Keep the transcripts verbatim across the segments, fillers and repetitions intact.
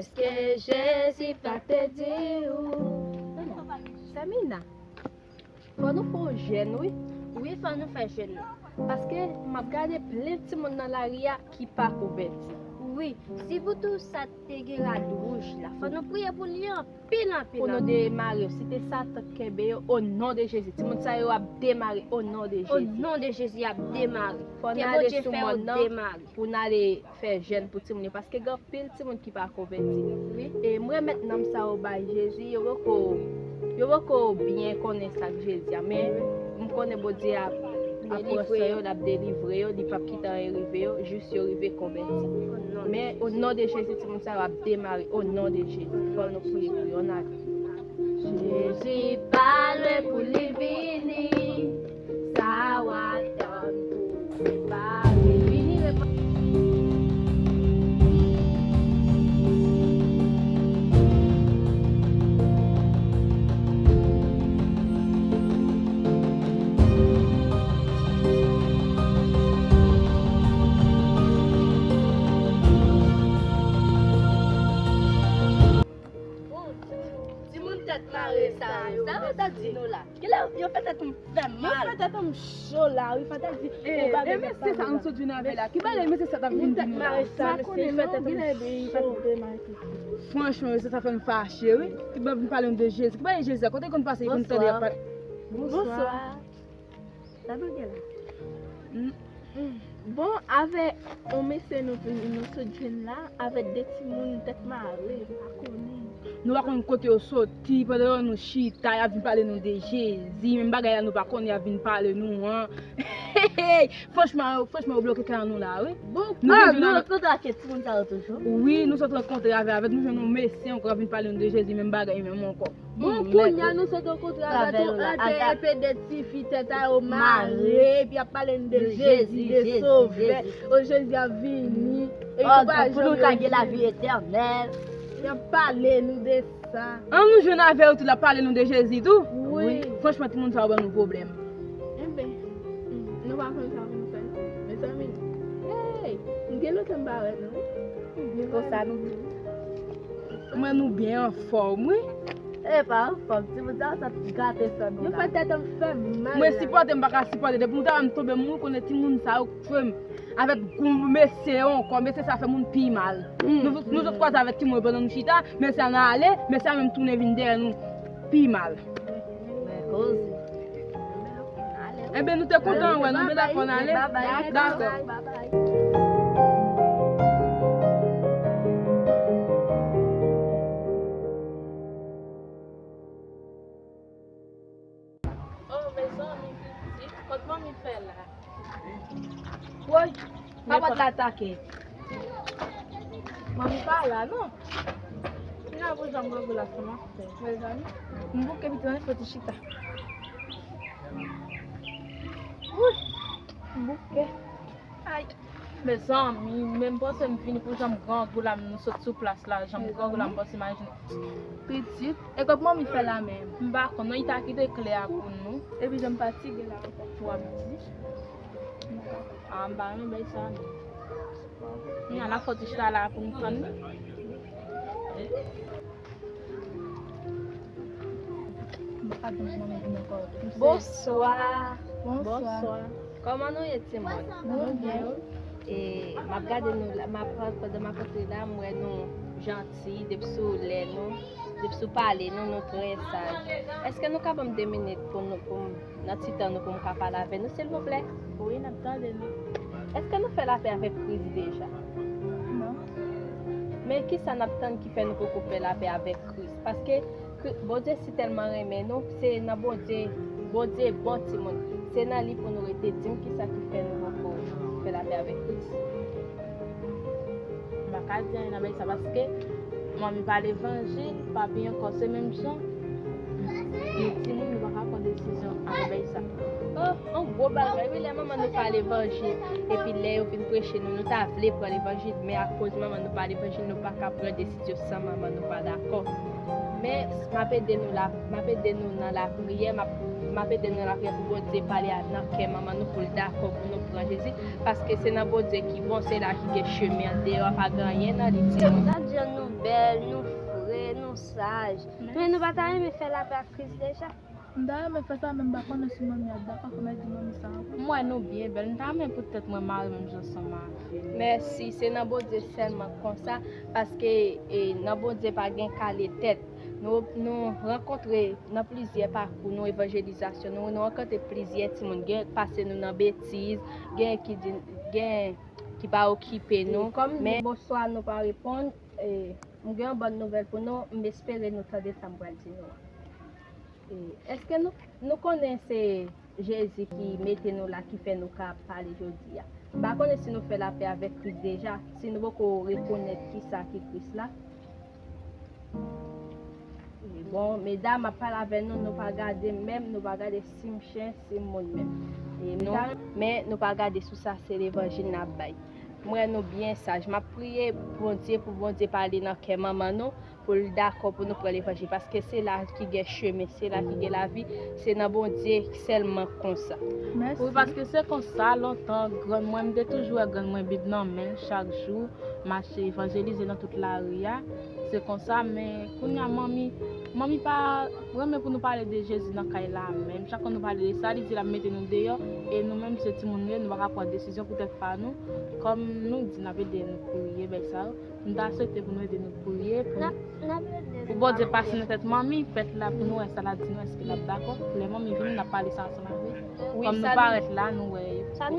Èske Jezi pa te di ou? Sè Mina, fò nou fè yon jèn, wi. Wi, fò nou fè jèn nan. Paske m ap gade plen timoun nan lari a ki pa konvèti. Wi, sivoutou sa te gen rad wouj la. Fò nou priye pou li anpil, anpil, pou nou anpil. Demare yo. Site Satan k kenbe yo, o non de Jezi. Timoun sa yo ap demare, o non de Jezi. O non de Jezi, y ap demare. Fò n ale sou mòn nan pou n ale fè jèn pou timoun yo, paske gen anpil timoun ki pa konvèti. Wi. E m remèt nanm sa yo bay Jezi, yo poko, yo poko byen konnen sa k Jezi a, men m konnen Bondye ap, ap pran swen yo, l ap delivre yo, li p ap kite anyen rive yo, jis yo rive konvèti. Men o non de Jezi, timoun sa yo ap demare, o non de Jezi. Fò nou priye pou yo, n ale. Jezi pa lwen pou li vini, sa w atann pou prepare. Vini, repanti. Bon, timoun tèt mare sa yo, sa yo t ap di nou la? Kilè yo fè tèt m fè mal? Yo fè tèt m cho la, wi, fò ta di, eh, yon bagay e mesye sa nou sot vin avè la. Ki bagay mesye sa t ap vin di nou la? Timoun tèt mare sa, mesye, yo fè tèt m cho. Franchman, mesye sa fè m fache, wi. Ki bagay vin pale nou de Jezi? Ki bagay Jezi a? Kote l konn pase, li konn tande y ap pale? Bonswa. Bonswa. Sa nou gen la? N-, bon, avè yon mesye nou, nou sot jwenn la, avè de timoun tèt mare, nou pa konnen. Nou pa konn kote yo soti, pandan nou chita, y ap vin pale nou de Jezi, menm bagay la nou pa konnen y ap vin pale nou an. Franchman, franchman, yo bloke kay nou la, wi. Bon, nou konn rankontre ak timoun sa yo toujou? Wi, nou sot rankontre avè, avè nou jwenn yon mesye ankò k ap vin pale nou de Jezi, menm bagay, menm ankò. Bon, kounye a nou sot rankontre avèk yon antè epe de tifi tèt a yo mare, epi y ap pale n de Jezi, de Sovè. O, Jezi ap vini, e nou pa janm gen lavi etènèl. Y ap pale nou de sa. An nou jwenn avè yo tou, l ap pale nou de Jezi tou? Wi. Franchman, timoun sa yo ban nou pwoblèm. Enben, nou pa konn sa pou nou fè. Mezanmi, hey, m gen lontan m pa wè nou. Konsa nou Mwen nou byen anfòm, wi. E pa anfòm, timoun sa yo sot gate san nou la. Yo fè tèt an fè m mal. Mwen sipòte, m pa ka sipòte. Depi m ta wè m tonbe, m konnen timoun sa yo k tchwe m. Avèk gwo mesye yo ankò, mesye sa fè moun pi mal. Nou, nou sot kwaze avèk timoun yo pandan nou chita, mesye a nan ale, mesye a menm tounen vin dèyè nou pi mal. Mwen koze. Enben, nou te kontan wè nou, men dakò, n ale. Dakò. Oh, mezanmi, pitit, kot manmi fè la? Woy, pa pòt la atake. Manmi pa la, non. Fina pou janm grangou la sou mwen. Mezanmi, m bouke pitit mwen soti chita. Woy, m bouke. Ay, mezanmi, menm panse m vini pou janm grangou la, m sot sou plas la, janm grangou la, m panse imajine. Pitit, e kot manmi fè la menm? M pa konn, non, li ta kite kle a pou nou. Epi janm fatige la ankò. Pou w ap di. A, m pa renmen bagay sa, non. Ni a la fòt chita la pou m tann li. Bonswa. Bonswa. Kòman nou ye, timoun? Nou byen. E, m ap gade nou la, m ap, pandan m ap antre la, m wè nou janti, depi sou lè nou, depi sou pale nou, nou trè saj. Èske nou ka ban m de minit pou nou, pou m, nan ti tan nou, pou m ka pale avè nou, silvouplè? Wi, n ap tande nou. Èske nou fè lapè avèk Kris deja? Non. Men kisa n ap tann ki fè nou poko fè lapè avèk Kris? Paske Kri-, Bondye si tèlman renmen nou, se nan Bondye, Bondye bon timoun. Se nan li pou nou rete. Di m kisa ki fè nou poko fè lapè avèk Kris? M pa ka di anyen nan bagay sa, paske manmi pa levanjil, papi ankò se menm jan. Nou timoun, nou pa ka pran desizyon avèk bagay sa. Oh, yon gwo bagay, wi, lè manman nou pa levanjil, epi lè yo vin preche nou, nou ta vle pran levanjil, men akoz manman nou pa levanjil, nou pa ka pran desizyon san manman nou pa dakò. Men, m ap ede nou la, m ap ede nou nan lapriyè, m ap, m ap ede nou nan lapriyè pou Bondye pale a, nan kè manman nou pou l dakò pou nou pran Jezi, paske se nan Bondye ki bon, se la ki gen chemen an, deyò a pa gen anyen nan li, timoun. Sa di an nou bèl, nou fre, nou saj. Men nou pa ta renmen fè lapè ak Kris deja? M ta renmen fè sa, men m pa konnen si manmi ap dakò, fò m al di manmi sa ankò. M wè nou byen bèl. M ta renmen pou tèt mwen mare menm jan ansanm avè nou. Mèsi, se nan Bondye sèlman konsa, paske, e, nan Bondye pa gen kale tèt. Nou, nou rankontre nan plizyè pakou nou evanjelizasyon, nou, nou rankontre plizyè timoun, gen k pase nou nan betiz, gen ki di, gen ki pa okipe nou. Kòm men bonswa nou pa reponn, e, m gen yon bòn nouvèl pou nou, m espere nou tande sa m pral di nou an. E, èske nou, nou konnen se Jezi ki mete nou la, ki fè nou ka pale jodi a? M pa konnen si nou fè lapè avèk Kris deja, si nou poko rekonèt kisa ki Kris la. E bon, medam, m ap pale avè nou, nou pa gade m menm, nou pa gade si m chen, si m moun menm. E non, men nou pa gade sou sa, se levanjil n ap bay. M wè nou byen saj. M ap priye Bondye pou Bondye pale nan kè manman nou, pou l dakò pou nou pran levanjil, paske se la ki gen chemen, se la ki gen lavi, se nan Bondye sèlman konsa. Mèsi. Wi, paske se konsa, lontan, grann mwen, m te toujou wè grann mwen Bib nan men l chak jou, mache evanjelize nan tout lari a. Se konsa, men kounye a, manmi, manmi pa renmen pou nou pale de Jezi nan kay la menm. Chak fwa nou pale de sa, li di l ap mete nou deyò, e nou menm se timoun nou ye, nou pa ka pran desizyon pou tèt pa nou. Kòm nou di, n ap ede nou priye, bèl sa yo. M ta swete pou nou ede nou priye, pou, pou Bondye pase nan tèt manmi, pèt la, pou nou wè sa l ap di nou, èske l ap dakò. Lè manmi vini, n ap pale sa ansanm avè l. Kòm nou parèt la, nou wè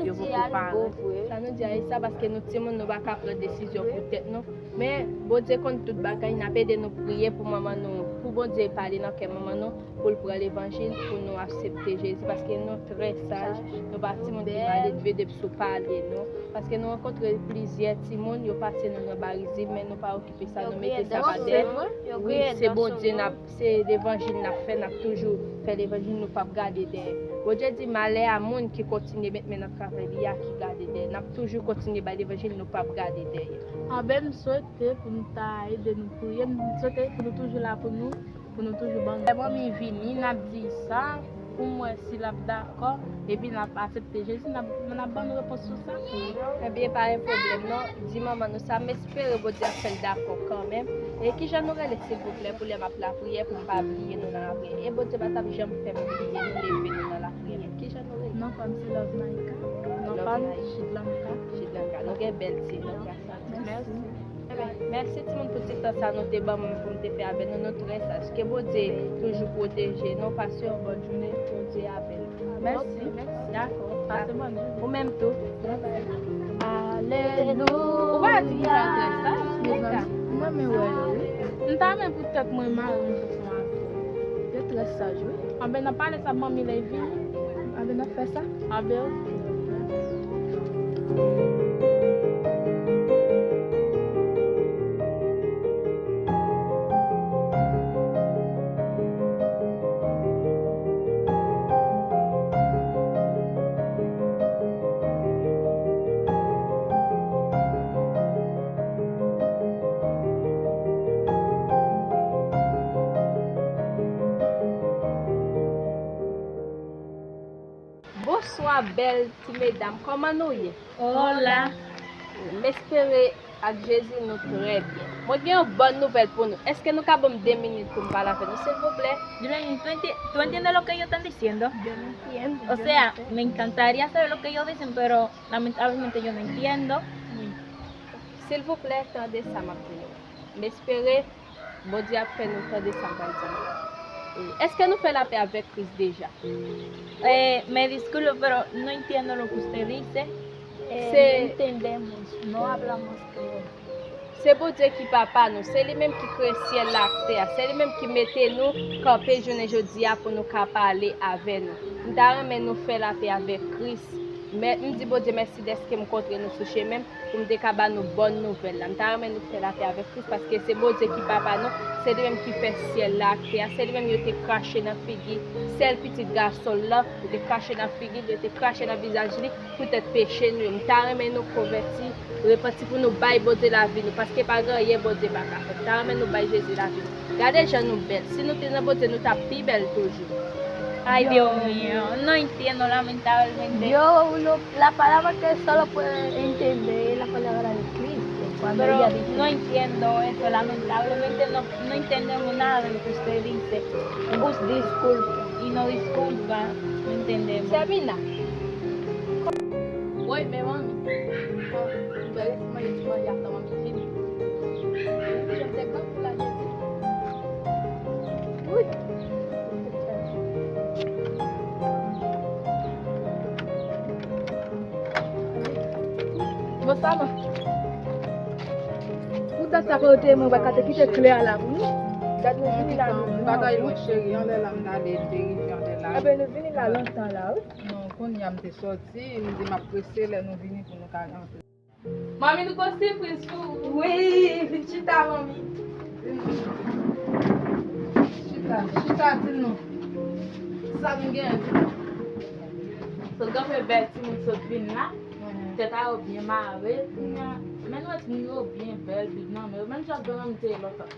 yo poko parèt. Sa nou di a, e sa paske nou timoun, nou pa ka pran desizyon pou tèt nou. Men Bondye konn tout bagay, n ap ede nou priye pou manman nou, pou Bondye pale nan kè manman nou, pou l pran levanjil, pou nou aksepte Jezi, paske nou trè saj, nou pa timoun ki maledve depi sou pale nou. Paske nou rankontre plizyè timoun, yo pase nou nan barizib, men nou pa okipe sa, nou mete sa pa tè. Wi, se Bondye n ap, se levanjil n ap fè, n ap toujou fè levanjil, nou p ap gade dèyè. Bondye di, malè a moun ki kontinye met men nan travay li a, ki gade dèyè. N ap toujou kontinye bay levanjil, nou p ap gade dèyè. Anben, m swete pou nou ta ede nou priye, m swete pou nou toujou la pou nou, pou nou toujou ban nou. Lè manmi vini, n ap di sa, pou m wè si l ap dakò, epi n ap aksepte Jezi, n ap, n ap ban nou repons sou sa. Ebyen, pa gen pwoblèm non, di manman nou sa, m espere Bondye ap fè l dakò kanmenm. E kijan nou rele, silvouplè, pou lè m ap lapriyè, pou m pa bliye nou nan lapriyè? E Bondye pa t ap janm fè m bliye nou, leve nou nan lapriyè. Kijan nou rele? Non pa m se Love Naika. Non pa m Chidlanka. Chidlanka. Nou gen bèl ti non. Mèsi. Mèsi timoun pou ti tan sa nou te ban mwen pou m te fè avè nou. Nou trè saj. Ke Bondye toujou pwoteje nou. Pase yon bòn jounen. Bondye avè nou. Mèsi. Dakò. Pase bòn jounen. Ou menm tou. Alelouya. Ou pa di ki sa trè saj? Mezanmi, mwen menm wè yo wi. M ta renmen pou tèt mwen mare yon jan ansanm avè yo. Yo trè saj wi. Anben n ap pale sa manmi lè vini. Anben n ap fè sa. Anben oke. Bonswa bèl ti medam, kòman nou ye? Hola. M espere ak Jezi nou trè byen. Mwen gen yon bòn nouvèl pou nou. Èske nou ka ban m de minit pou m pale avè nou, silvouplè? Dime, ¿tú enti-, tú entiendes lo que ellos están diciendo? Yo no entiendo, yo no sé. O sea, me encantaría saber lo que ellos dicen, pero lamentablemente yo no entiendo. Silvouplè, tande sa m ap di nou. M espere Bondye ap fè nou tande sa m pral di nou. E, èske nou fè lapè avèk Kris deja? Eh, me disculpo, pero no entiendo lo que usted dice. Eh, no entendemos, no hablamos creol. Se Bondye ki papa nou, se li menm ki kreye syèl la ak tè a, se li menm ki mete nou kanpe jounen jodi a pou nou ka pale avè nou. M ta renmen nou fè lapè avèk Kris. Men, m di Bondye mèsi dèske m kontre nou sou chemen m, pou m te ka ba nou bòn nouvèl la. M ta renmen nou fè lapè avèk Kris, paske se Bondye ki papa nou, se li menm ki fè syèl la ak tè a, se li menm yo te krache nan figi sèl pitit gason l lan, yo te krache nan figi l, yo te krache nan vizaj li, poutèt peche nou yo. M ta renmen nou konvèti, repanti pou nou bay Bondye lavi nou, paske pa gen anyen Bondye pa ka fè. M ta renmen nou bay Jezi lavi nou. Gade jan nou bèl. Si nou te nan Bondye, nou t ap pi bèl toujou. Ay, Dios mío, no entiendo lamentablemente. Yo, uno, la palabra que solo puede entender es la palabra de Cristo. Pero no entiendo eso, lamentablemente no, no entendemos nada de lo que usted dice. Us disculpa y no disculpa, no entendemos. Sabina. Woy, men manmi. Mwen resi manje ti manje ap tann manmi vini. Wi, jan te gran pou la jezi. Wi. Bon, sa va. Pou dat sa kote mwen wè ka te kite klè a la pou nou. Dat nou vini la nou. Bagay mwen cheri, anlè la m gade de rivyè anlè la. Ebyen nou vini la lontan la wi. Non, kounye a m te sòti, m di m ap prese lè nou vini pou nou ka rantre. Manmi, nou gon sipriz pou ou. Wi, vin chita, manmi. Chita, chita, di nou. Sa nou gen, di nou. Sot kanpe bèl timoun sot vin la. Tèt a yo byen mare. Kounye a, men nou wè timoun yo byen bèl, big nan men yo. Menm jan granmoun te ye lontan.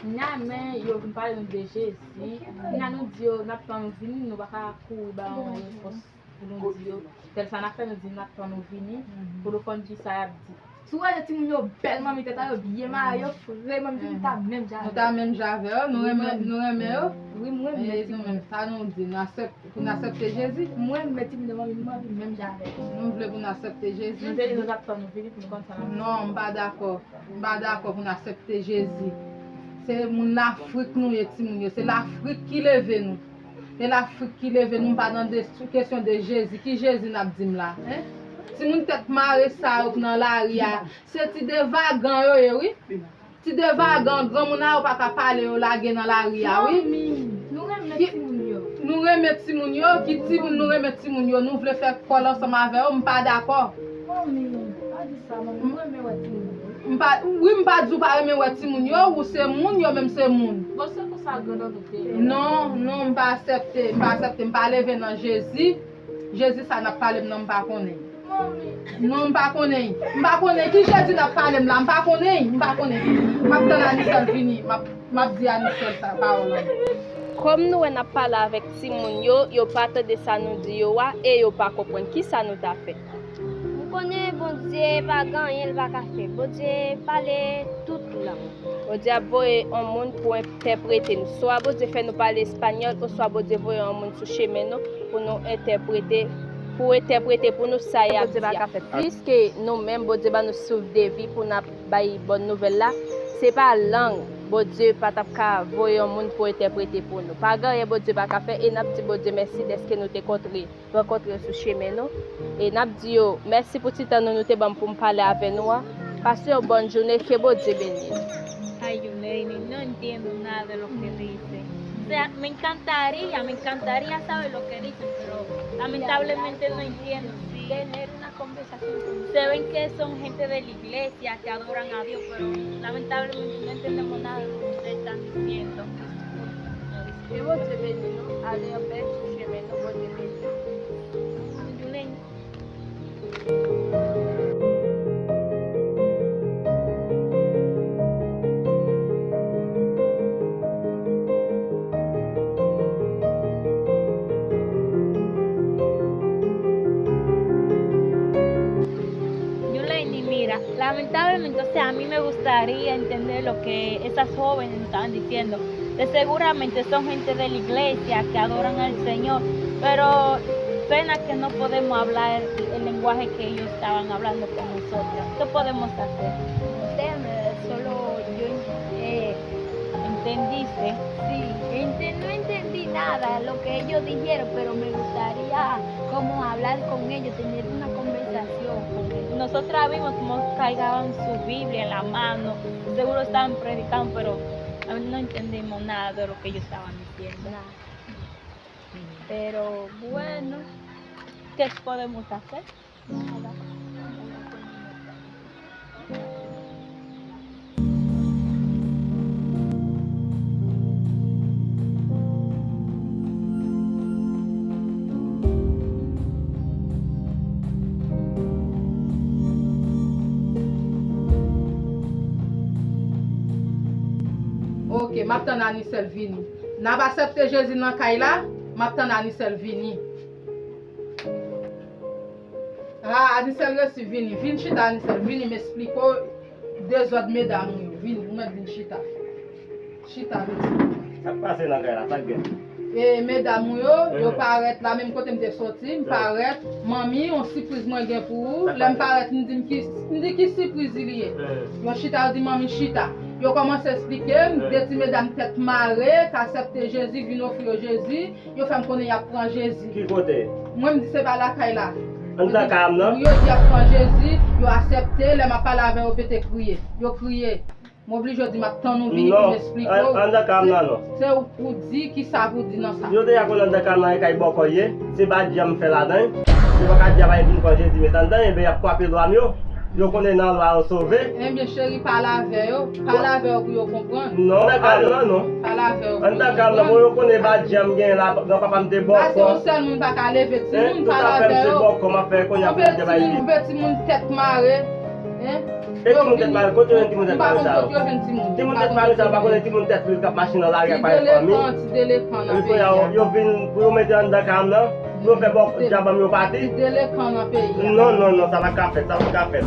Kounye a, men yo vin pale nou de Jezi. Kounye a, nou di yo, n ap tann ou vini, nou pa ka kouri ba yon repons. Pou nou di yo, tèl sa n ap fè, nou di n ap tann ou vini, pou nou konn kisa y ap di. Si w wè jan timoun yo bèl, manmi, tèt a yo byen mare, yo fre, manmi, vin ta menm jan avè yo. Nou ta menm jan avè yo, nou renmen, nou renmen yo. Wi, mwen renmen timoun yo. Sa nou di, nou aksepte, pou n aksepte Jezi? Mwen renmen timoun yo, manmi, mwen vin menm jan avè yo. Nou vle pou n aksepte Jezi? Nou te di nou t ap tann ou vini pou nou konn sa n ap fè. Non, m pa dakò. M pa dakò pou n aksepte Jezi. Se moun Lafrik nou ye, timoun yo. Se Lafrik ki leve nou. E Lafrik ki leve nou, m pa nan de, sou kesyon de Jezi. Ki Jezi n ap di m la, en? Timoun tèt mare sa yo k nan lari a, se ti devagan yo ye, wi. Ti devagan, granmoun a yo pa ka pale, yo lage nan lari a, wi. Manmi, nou renmen timoun yo. Nou renmen timoun yo, ki timoun nou renmen timoun yo, nou vle fè kòl ansanm avè yo, m pa dakò. Manmi, pa di sa, manmi, mwen renmen wè timoun yo. M pa, wi, m pa di w pa renmen wè timoun yo, ou se moun, yo menm se moun. Bon, se konsa grandòt ou te ye. Non, non, m pa aksepte, m pa aksepte, m pa leve nan Jezi. Jezi sa n ap pale m nan, m pa konnen. Manmi. Non, m pa konnen. M pa konnen. Ki Jezi n ap pale m la? M pa konnen, m pa konnen. M ap tann Anisèl vini, m ap, m ap di Anisèl sa, pawòl la. Kòm nou wè n ap pale avèk timoun yo, yo pa tande sa nou di yo a, e yo pa konprann. Kisa nou ta fè? M konnen Bondye pa gen anyen l pa ka fè. Bondye pale tout lang. Bondye ap voye yon moun pou entèprete nou. Swa Bondye fè nou pale espanyòl, oswa Bondye voye yon moun sou chemen nou pou nou entèprete, pou entèprete pou nou sa y ap di a. Bondye pa ka fè plis ke nou menm, Bondye ba nou souf de vi pou n ap bay bòn nouvèl la. Se pa lang, Bondye pa t ap ka voye yon moun pou entèprete pou nou. Pa gen anyen Bondye pa ka fè, e n ap di Bondye mèsi dèske nou te kontre rankontre yo sou chemen nou. E n ap di yo mèsi pou ti tan nou, nou te ban m pou m pale avè nou a. Pase yon bòn jounen, ke Bondye beni nou. Ay, Yuleni, no entiendo nada de lo que dice. O sea, me encantaría, me encantaría saber lo que dicen, pero lamentablemente no entiendo. Sí. Se ven que son gente de la iglesia que adoran a Dios, pero lamentablemente no entendemos nada de lo que ustedes están diciendo. Ke Bondye beni nou, ale anpè sou chemen nou, Bondye beni nou. Yuleni. Yuleni, mira, lamentablemente, o sea, a mí me gustaría entender lo que esas jóvenes estaban diciendo. De seguramente son gente de la iglesia que adoran al Señor, pero pena que no podemos hablar el lenguaje que ellos estaban hablando con nosotros. ¿Qué podemos hacer? Créeme, solo yo, eh, ¿Entendiste? Sí, ente- no entendí nada de lo que ellos dijeron, pero me gustaría como hablar con ellos, tener una conversación con ellos. Nosotras vimos cómo cargaban su Biblia en la mano, seguro estaban predicando, pero no entendimos nada de lo que ellos estaban diciendo. Nada. Pero bueno, ¿qué podemos hacer? Ok, m ap tann Anisèl vini. N ap aksepte Jezi nan kay la, m ap tann Anisèl vini. Ah, Anisèl resi vini. Vin chita, Anisèl. Vini, m esplike w. Dezòd medam ou yo, vini, ou mèt vin chita. Chita, vini. Sa k pase nan kay la, sa k gen? E medam ou yo, yo parèt la, menm kote m te soti, m parèt. Manmi, yon sipriz mwen gen pou ou. Lè m parèt, m di, m ki, m di ki sipriz li ye. Yo chita, yo di, manmi, chita. Yo kòmanse esplike m, de ti medam tèt mare, k aksepte Jezi, vin ofri yo Jezi. Yo fè m konnen y ap pran Jezi. Ki kote? Mwen, m di se pa lakay la. Anndan kay la m nan? Yo di y ap pran Jezi, yo aksepte, lè m ap pale avè yo, yo pete kriye. Yo kriye. M oblije di m ap tann ou vini pou m esplike w. Non, anndan kay la m nan non. Se ou pou di kisa pou di nan sa. Yo deja konnen anndan kay la m nan e kay bòkò ye. Se badjam m fè ladan. Yo pa ka di y ap al vin pran Jezi met anndan, enben y ap kwape lwa m yo. Yo konnen nan lwa yo sove. Enben cheri, pale avè yo. Pale avè yo pou yo konprann. Non, anndan kay la m nan non. Pale avè yo pou yo konprann. Anndan kay la m nan, bon, yo konnen badjam m gen la, granpapa m te bòkò. Pase yon sèl moun pa ka leve timoun, pale avè yo. Tout afè m se bòkò m ap fè kounye a pou m te bay li. Yon peti moun tèt mare. E timoun tèt mare, kote yo jwenn timoun tèt mare sa yo? Timoun tèt mare sa yo, pa konnen timoun tèt lwil k ap mache nan lari ak pa gen fanmi. Epi kounye a, yo vin pou yo mete anndan kay la m nan, pou yo fè bòkò djab an m yo pati. Non, non, non, sa pa ka fèt, sa pa ka fèt.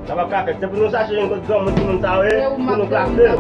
Sa pa ka fèt. Se pou nou chache jwenn kote granmoun timoun sa yo ye, pou nou klase yo.